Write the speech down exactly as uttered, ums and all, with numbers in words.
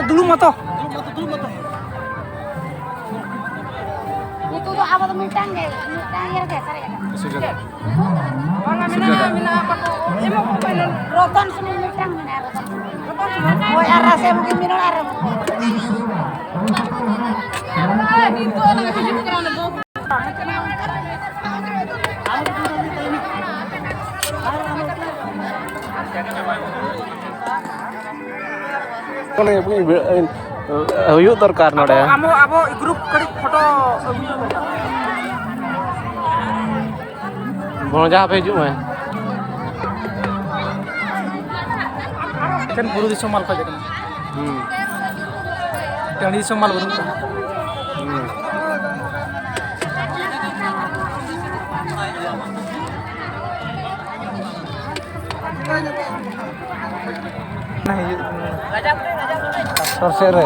ᱫᱩᱲᱩᱵ ᱢᱟᱛᱚ᱾ ᱱᱤᱛᱚᱜ ᱫᱚ ᱟᱵᱚ ᱫᱚ ᱢᱤᱫᱴᱟᱝ ᱜᱮ, ᱢᱤᱫᱴᱟᱝ ᱤᱭᱟᱹ ᱨᱮᱜᱮ ᱥᱟᱨᱮᱡ ᱟᱠᱟᱱᱟ᱾ ᱥᱩᱡᱳᱜᱽ᱾ ᱵᱟᱝᱟ, ᱢᱮᱱᱟᱜᱼᱟ, ᱢᱮᱱᱟᱜᱼᱟ, ᱵᱟᱠᱚ ᱮᱢᱚᱜ ᱠᱟᱱᱟ᱾ ᱨᱚᱛᱚᱱ ᱥᱩᱱᱩᱢ ᱢᱤᱫᱴᱟᱝ ᱢᱮᱱᱟᱜᱼᱟ, ᱨᱚᱛᱚᱱ ᱥᱩᱱᱩᱢ᱾ ᱦᱳᱭ, ᱟᱨ ᱨᱟᱥᱮ ᱢᱩᱜᱤ ᱢᱤᱨᱚᱲ ᱟᱨ ᱨᱚᱛᱚᱱ᱾ ᱱᱤᱛᱚᱜ ᱚᱱᱟ ᱠᱚ ᱦᱤᱡᱩᱜ ᱠᱟᱱᱟ, ᱚᱱᱟ ᱫᱚ᱾ ᱚᱱᱮ ᱦᱩᱭᱩᱜ ᱫᱚᱨᱠᱟᱨ ᱱᱚᱰᱮ᱾ ᱟᱵᱚ, ᱟᱵᱚ group ᱠᱟᱹᱴᱤᱡ ᱯᱷᱳᱴᱳ ᱟᱹᱜᱩ ᱧᱚᱜ ᱠᱟᱛᱮ᱾ ᱵᱷᱚᱸᱡᱟ ᱦᱟᱯᱮ ᱦᱤᱡᱩᱜ ᱢᱮ᱾ ᱮᱠᱮᱱ ᱵᱩᱨᱩ ᱫᱤᱥᱚᱢ ᱢᱟᱞ ᱠᱷᱚᱡ ᱠᱟᱱᱟ᱾ ᱦᱩᱸ᱾ ᱴᱟᱺᱰᱤ ᱫᱤᱥᱚᱢ ᱢᱟᱞ ᱵᱟᱹᱱᱩᱜ ᱠᱟᱱᱟ᱾ ᱦᱩᱸ᱾ ᱴᱨᱟᱠᱴᱚᱨ ᱥᱮᱫ ᱨᱮ᱾